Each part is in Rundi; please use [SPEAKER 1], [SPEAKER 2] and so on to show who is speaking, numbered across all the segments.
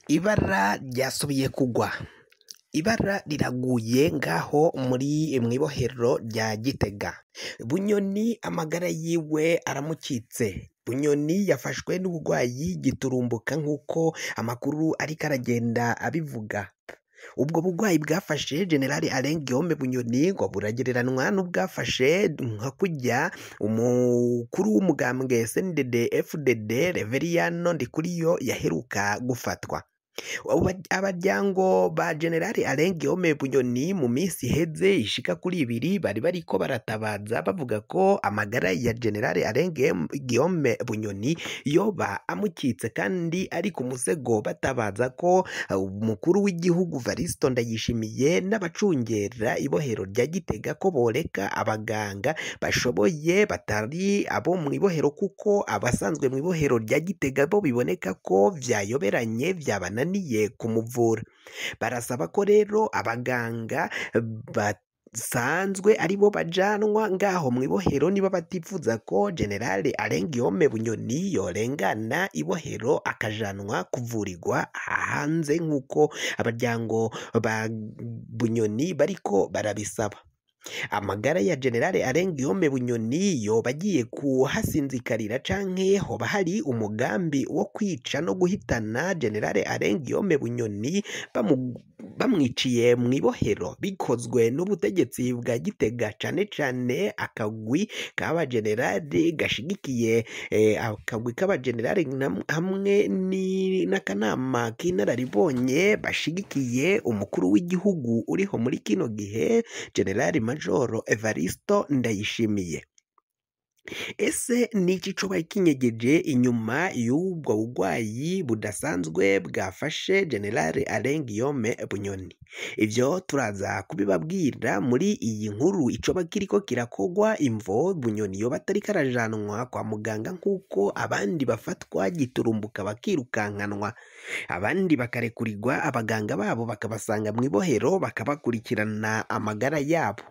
[SPEAKER 1] Ibara ryasubiye kugwa, ibara riraguye ngaho muri mw'ibohero rya Gitega. Bunyoni amagara yiwe aramukitse. Bunyoni yafashwe n'ubugwayi giturumbuka nk'uko amakuru ariko aragenda abivuga. Ubwo bugwayi bwafashe General Alain Guillaume Bunyoni ngo buragereranwa n'ubwafashe nka kurya umukuru w'umugambwe CNDD FDD Reveriyano Ndikuriyo yaheruka gufatwa. Abaryango ba General Alain Guillaume Bunyoni mu minsi iheze ishika kuri ibiri bari bariko baratabaza bavuga ko amagara ya General Alain Guillaume Bunyoni yoba amukitse kandi ari ku musego, batabaza ko umukuru w'igihugu Varisito Ndayishimiye n'abacungera ibohero rya Gitega ko boreka abaganga bashoboye batari abo mw'ibohero, kuko abasanzwe mw'ibohero rya Gitega bo biboneka ko vyayoberanye vyabananiye kumuvura. Barasaba ko rero abaganga basanzwe aribo bajanwa ngaho mw'ibohero niba batifuza ko General Alain Guillaume Bunyoni yorengana ibohero akajanwa kuvurirwa hanze nk'uko abaryango ba Bunyoni bariko barabisaba. Amagara ya General Alain Guillaume Bunyoni yoba agiye kuhasinzikarira canke hoba hari umugambi wo kwica no guhitana General Alain Guillaume Bunyoni bamwiciye mw'ibohero, bikozwe n'ubutegetsi bwa Gitega, cane cane akagwi k'abagenerali gashigikiye akagwi k'abagenerali hamwe n'akanama k'inararibonye bashigikiye umukuru w'igihugu uriho muri kino gihe General Majoro Evaristo Ndayishimiye. Ese niki coba kinyegeje inyuma y'ubwo bugwayi budasanzwe bwafashe General Alain Guillaume Bunyoni? Ivyo turaza kubibabwira muri iyi nkuru. Icoba kiriko kirakogwa, imvo Bunyoni yoba atariko arajanwa kwa muganga nk'uko abandi bafatwa giturumbuka bakirukankanwa, abandi bakarekurirwa abaganga babo bakabasanga mw'ibohero bakabakurikirana amagara yabo.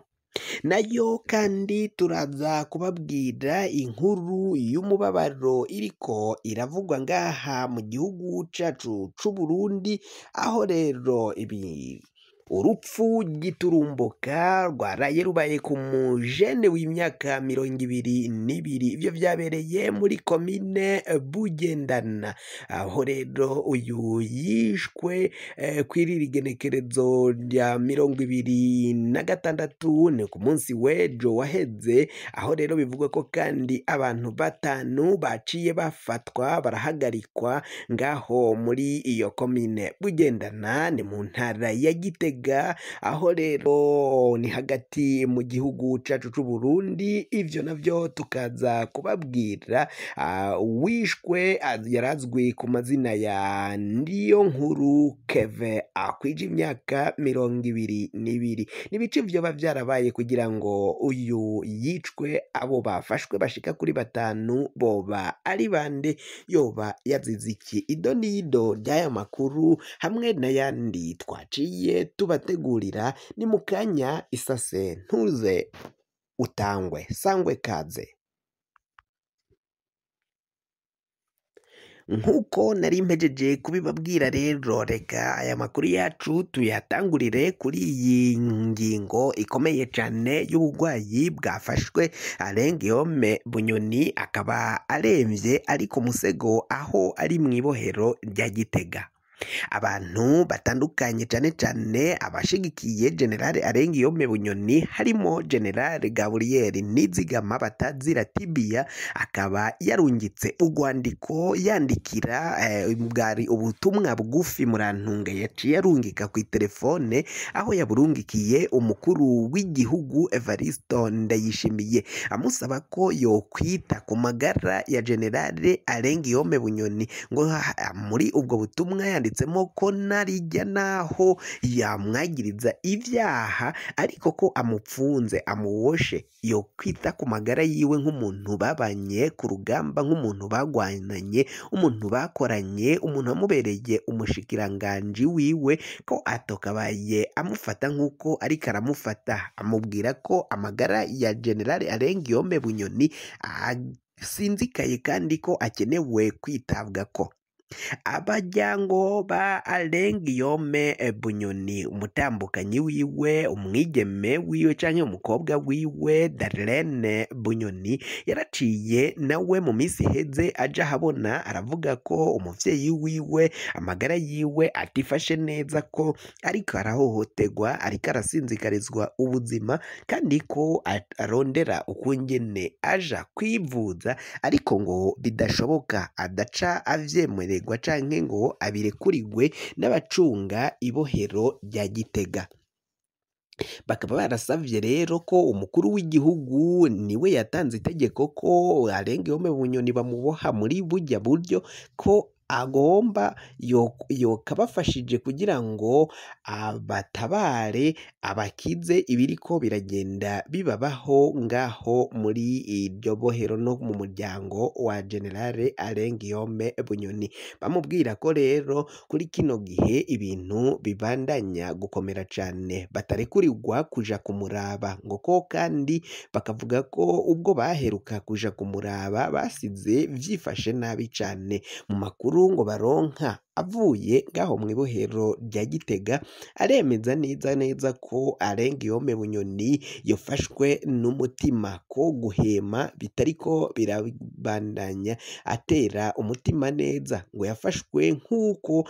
[SPEAKER 1] Nayo kandi turaza kubabwira inkuru y'umubabaro iriko iravugwa ngaha mu gihugu cacu c'Uburundi, aho rero ibi urupfu giturumbuka rwaraye rubaye ku mujene w'imyaka 22. Ivyo vyabereye muri komine Bugendana, aho rero uyu yishwe kw'iriri genekerezo rya 26, ni ku munsi w'ejo waheze, aho rero bivugwa ko kandi abantu batanu baciye bafatwa barahagarikwa ngaho muri iyo komine Bugendana, ni mu ntara ya Gitega, aho rero ni hagati mu gihugu cacu c'Uburundi. Ivyo navyo tukaza kubabwira. Wishwe yarazwi ku mazina ya Niyonkuru Keve, akwije imyaka 22. Nibice vyoba vyarabaye kugira ngo uyu yicwe? Abo bafashwe bashika kuri batanu boba ari bande? Yoba yazize iki? Ido n'ido ry'aya makuru hamwe n'ayandi twaciye tubategurira ni mukanya isase, ntuze utangwe sangwe kaze. Nk'uko nari mpejeje kubibabwira rero, reka aya makuru yacu tuyatangurire kuri iyi ngingo ikomeye cane y'ubugwayi bwafashwe Alain Guillaume Bunyoni, akaba aremvye ari ku musego aho ari mw'ibohero rya Gitega. Abantu batandukanye cane cane abashigikiye General Alain Guillaume Bunyoni, harimo General Gabriel Nizigama batazira Tibia, akaba yarungitse urwandiko yandikira bwari ubutumwa bugufi murantunga yaciye arungika ku telefone, aho yaburungikiye umukuru w'igihugu Evaristo Ndayishimiye, amusaba ko yokwita ku magara ya General Alain Guillaume Bunyoni. Ngo muri ubwo butumwa yanditse ko narijya naho yamwagiriza ivyaha, ariko ko amupfunze amuwoshe, yo kwita ku magara yiwe nk'umuntu babanye ku rugamba, nk'umuntu bagwananye, umuntu bakoranye, umuntu wamubereye umushikiranganji wiwe, ko atokabaye amufata nk'uko ariko aramufata. Amubwira ko amagara ya General Alain Guillaume Bunyoni asinzikaye kandi ko akenewe kwitabwako. Abaryango ba Alain Guillaume Bunyoni, umutambukanyi wiwe, umwigeme wiwe canke umukobwa wiwe Darlene Bunyoni, yaraciye nawe mu misi iheze aja ahabona aravuga ko umuvyeyi wiwe amagara yiwe atifashe neza, ko ariko arahohoterwa, ariko arasinzikarizwa ubuzima, kandi ko arondera ukungene aja kwivuza ariko ngo bidashoboka, adaca avyemererwa canke ngo abirekurigwe n'abacunga ibohero rya Gitega. Bakaba barasavye rero ko umukuru w'igihugu niwe yatanze itegeko ko Alain Guillaume Bunyoni bamuboha muri burya buryo, ko agomba yokabafashije kugira ngo abatabare, abakize ibiriko biragenda bibabaho ngaho muri iryo bohero no mu muryango wa General Alain Guillaume Bunyoni. Bamubwira ko rero kuri kino gihe ibintu bibandanya gukomera cane, batarekurirwa kuja kumuraba, ngo ko kandi bakavuga ko ubwo baheruka kuja kumuraba basize vyifashe nabi cane. Mu makuru ngo baronka avuye ngaho mw'ibohero rya Gitega aremeza neza neza ko Alain Guillaume Bunyoni yafashwe n'umutima, ko guhema bitariko birabandanya atera umutima neza, ngo yafashwe nk'uko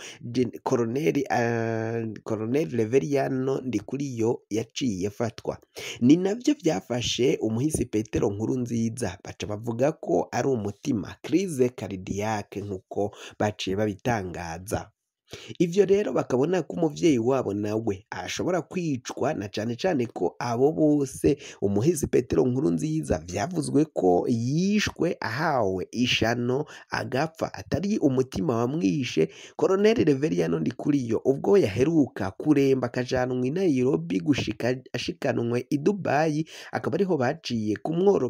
[SPEAKER 1] Colonel Reveriyano Ndikuriyo yaciye afatwa. Ni navyo vyafashe umuhisi Petero Nkurunziza, baca bavuga ko ari umutima, crise cardiaque, nk'uko baciye babitangaza. Ivyo rero bakabona ko umuvyeyi wabo nawe ashobora kwicwa, na cane cane ko abo bose umuhisi Petero Nkurunziza vyavuzwe ko yishwe ahawe ishano agapfa, atari umutima wamwishe. Colonel Reveriyano Ndikuriyo ubwo yaheruka kuremba akajanwa i Nairobi gushika ashikanwe i Dubai, akaba ariho baciye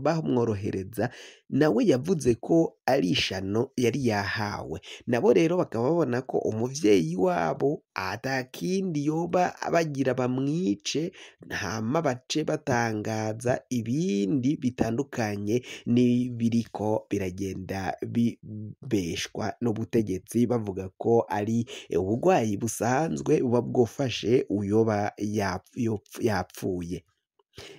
[SPEAKER 1] bamworohereza, nawe yavuze ko ari ishano yari yahawe. Nabo rero bakaba babona ko umuvyeyi wabo atakindi yoba bagira bamwice, hama bace batangaza ibindi bitandukanye n'ibiriko biragenda bibeshwa n'ubutegetsi, bavuga ko ari ubugwayi busanzwe buba bwofashe uyoba yapfuye.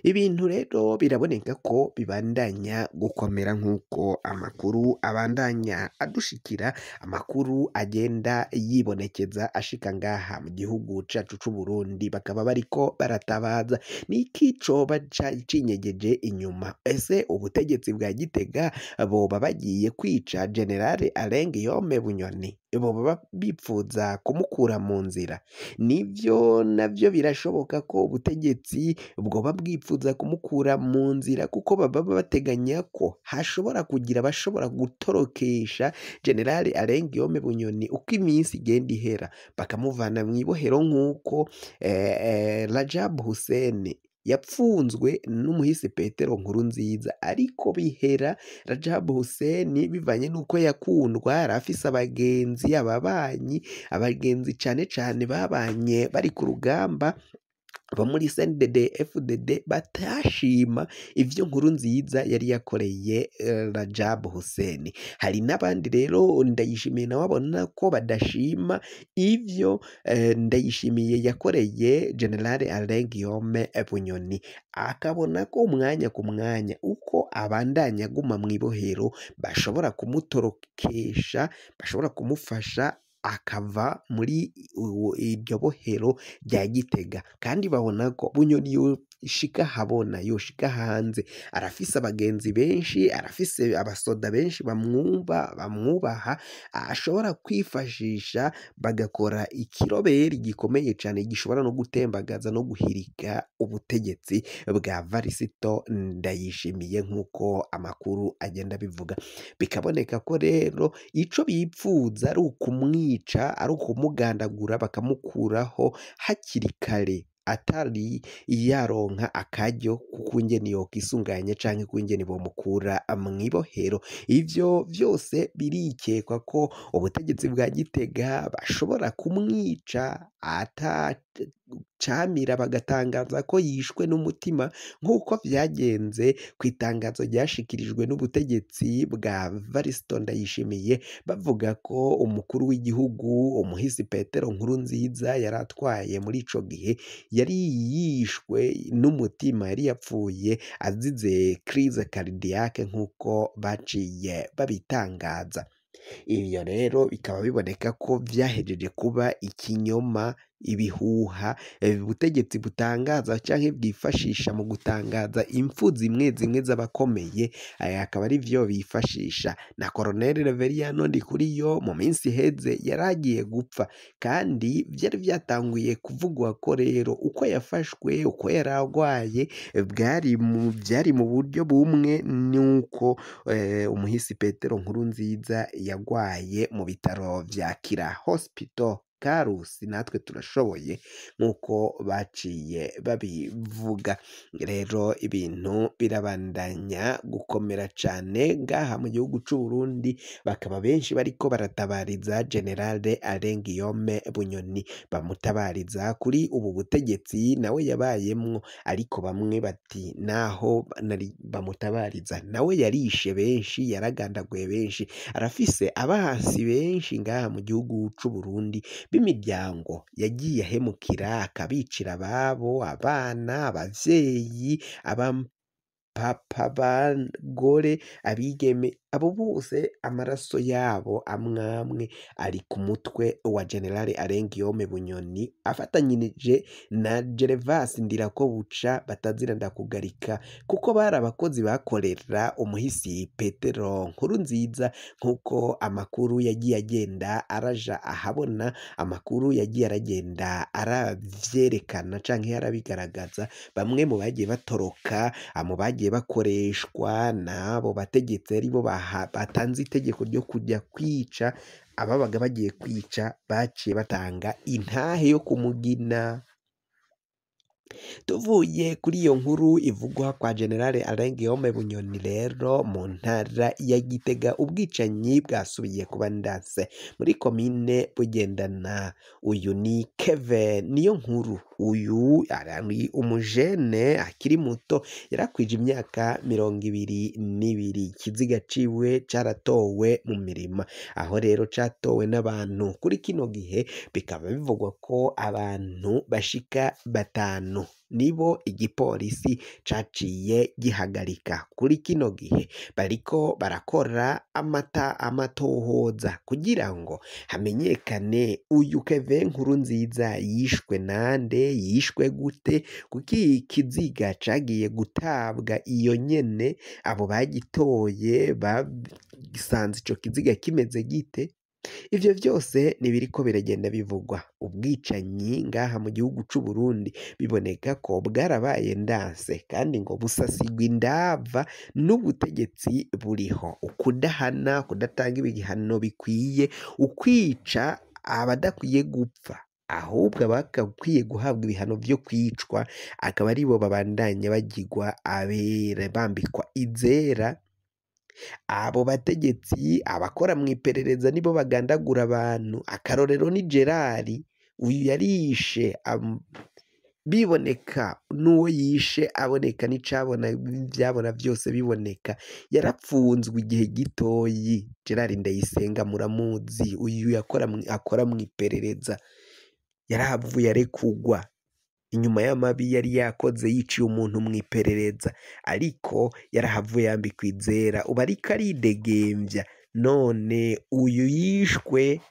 [SPEAKER 1] Ibintu rero biraboneka ko bibandanya gukomera nk'uko amakuru abandanya adushikira, amakuru agenda yibonekeza ashika ngaha mu gihugu cacu c'Uburundi, bakaba bariko baratabaza. Niki coba cinyegeje inyuma? Ese ubutegetsi bwa Gitega boba bagiye kwica General Alain Guillaume Bunyoni? Boba bipfuza kumukura mu nzira? Nivyo navyo birashoboka ko ubutegetsi bwoba bwipfuza kumukura mu nzira, kuko baba bateganya ko hashobora kugira abashobora gutorokesha General Alain Guillaume Bunyoni uko iminsi igenda ihera, bakamuvana mw'ibohero nk'uko Rajab Hussein yapfunzwe n'umuhisi Petero Nkurunziza, ariko bihera Rajab Hussein bivanye n'uko yakundwa, yari afise abagenzi, ababanyi, abagenzi cane cane babanye bari ku rugamba bo muri CNDD FDD batashima ivyo Nkurunziza yari yakoreye Rajab Hussein. Hari n'abandi rero Ndayishimiye nawe abona ko badashima ivyo Ndayishimiye yakoreye General Alain Guillaume Bunyoni, akabona ko umwanya ku mwanya uko abandanya aguma mw'ibohero bashobora kumutorokesha, bashobora kumufasha akava muri iryo bohero rya Gitega. Kandi babona ko Bunyoni yoshika habona, yoshika hanze, arafise abagenzi benshi, arafise abasoda benshi bamwumva, bamwubaha, ashobora kwifashisha bagakora ikiroberi gikomeye cane gishobora no gutembagaza no guhirika ubutegetsi bwa Varisito Ndayishimiye, nk'uko amakuru agenda abivuga. Bikaboneka ko rero ico bipfuza ari ukumwica, ari ukumugandagura, bakamukuraho hakiri kare atari yaronka akaryo kukungene yokisunganya canke kungene bomukura mw'ibohero. Ivyo vyose birikekwa ko ubutegetsi bwa Gitega bashobora kumwica camira bagatangaza ko yishwe n'umutima, nk'uko vyagenze ku itangazo ryashikirijwe n'ubutegetsi bwa Variston Ndayishimiye, bavuga ko umukuru w'igihugu umuhisi Petero Nkurunziza yari atwaye muri ico gihe yari yishwe n'umutima, yari yapfuye azize crise cardiaque nk'uko baciye babitangaza. Ivyo rero bikaba biboneka ko vyahejeje kuba ikinyoma, ibihuha ubutegetsi butangaza canke bwifashisha mu gutangaza impfu zimwe zimwe z'abakomeye, aya akaba ari vyo bifashisha. Na Colonel Reveriyano Ndikuriyo mu minsi iheze yaragiye gupfa, kandi vyari vyatanguye kuvugwa ko rero uko yafashwe, uko yaragwaye vyari mu buryo bumwe n'uko umuhisi Petero Nkurunziza yagwaye mu bitaro vya Kira Hospital Karusi, natwe turashoboye nk'uko baciye babivuga. Rero ibintu birabandanya gukomera cane ngaha mu gihugu c'u Burundi, bakaba benshi bariko baratabariza General Alain Guillaume Bunyoni, bamutabariza kuri ubu butegetsi nawe yabayemwo, ariko bamwe bati naho bamutabariza nawe yarishe benshi, yaragandaguye benshi, arafise abahasi benshi ngaha mu gihugu c'u Burundi b'imiryango yagiye ahemukira, akabicira ababo, abana, abavyeyi, abapapa, abagore, abigeme, abo bose amaraso yabo amwamwe ari ku mutwe wa General Alain Guillaume Bunyoni, afatanyije na Gervas Ndirakobuca batazira ndakugarika, kuko bari abakozi bakorera umuhisi Petero Nkurunziza, nk'uko amakuru yagiye agenda araja ahabona, amakuru yagiye aragenda aravyerekana canke arabigaragaza. Bamwe mu bagiye batoroka, mu bagiye bakoreshwa n'abo bategetsi aribo batanze itegeko ryo kujya kwica, ababaga bagiye kwica baciye batanga intahe yo kumugina. Tuvuye kuri iyo nkuru ivugwa kwa General Alain Guillaume Bunyoni, rero mu ntara ya Gitega ubwicanyi bwasubiye kuba ndanse muri komine Bugendana. Uyu ni Kevin niyo nkuru, uyu ari umujene akiri muto, yarakwije imyaka 22, ikiziga ciwe caratowe mu mirima, aho rero catowe n'abantu. Kuri kino gihe bikaba bivugwa ko abantu bashika 5 nibo igipolisi caciye gihagarika. Kuri kino gihe bariko barakora amatohoza kugira ngo hamenyekane uyu Kevin Nkurunziza yishwe nande, yishwe gute, kuki ikiziga cagiye gutabwa iyo nyene, abo bagitoye basanze ico kiziga kimeze gite. Ivyo vyose nibiriko biragenda bivugwa. Ubwicanyi ngaha mu gihugu c'u Burundi biboneka ko bwarabaye ndanse, kandi ngo busasigwa indava n'ubutegetsi buriho. Ukudahana, kudatanga ibihano bikwiye, ukwica abadakwiye gupfa, ahubwo abakwiye guhabwa ibihano vyo kwicwa akaba aribo babandanya bagirwa abere, bambikwa izera. Abo bategetsi, abakora mw'iperereza nibo bagandagura abantu. Akarorero ni Gerard, uyu yarishe biboneka n'uwo yishe aboneka, n'icabona ivyabona vyose biboneka. Yarapfunzwe igihe gitoyi. Gerard Ndayisenga muramuzi, uyu akora mw'iperereza, yarahavuye arekugwa inyuma y'amabi yari yakoze yiciye umuntu mw'iperereza, ariko yarahavuye yambikwa izera, ubu ariko aridegemvya. None uyu yishwe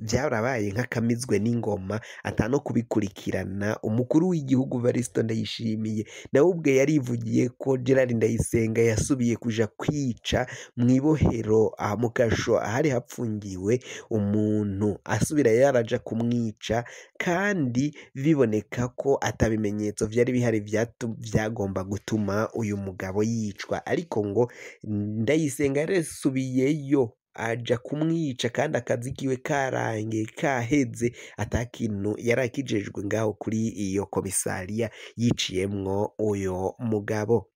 [SPEAKER 1] vyarabaye nk'akamizwe n'ingoma, ata no kubikurikirana. Umukuru w'igihugu Variston Ndayishimiye nawe ubwe yarivugiye ko Gerard Ndayisenga yasubiye kuja kwica mw'ibohero mu kasho ahari hapfungiwe umuntu, asubira yaraja kumwica, kandi biboneka ko ata bimenyetso vyari bihari vyagomba gutuma uyu mugabo yicwa, ariko ngo Ndayisenga yarasubiyeyo aja kumwica, kandi akazi kiwe karangiye kaheze, ata kintu yarakijejwe ngaho kuri iyo komisariya yiciyemwo uyo mugabo.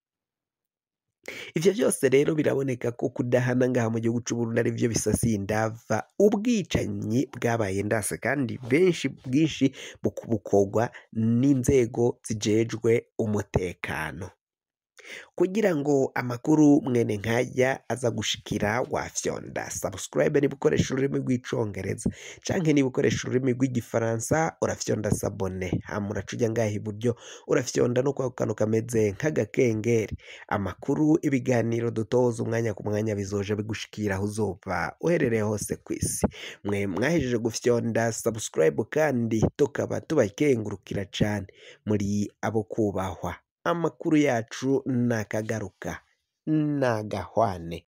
[SPEAKER 1] Ivyo vyose rero biraboneka ko kudahana ngaha mu gihugu c'Uburundi arivyo bisasiye indava ubwicanyi bwabaye ndase, kandi benshi bwinshi bukorwa n'inzego zijejwe umutekano. Kugira ngo amakuru mwene nkaya aza gushikira, wafyonda subscribe niba ukoresha ururimi rw'icongereza, canke niba ukoresha ururimi rw'igifaransa urafyonda s'abonner, hama uraca uja ngaha iburyo urafyonda no kwako kantu kameze nk'agakengeri. Amakuru, ibiganiro dutoza umwanya ku mwanya bizoja bigushikira aho uzoba uherereye hose kw'isi. Mwe mwahejeje gufyonda subscribe kandi tukaba tubakengurukira cane, muri abo kubahwa. Amakuru yacu nakagaruka nagahwane.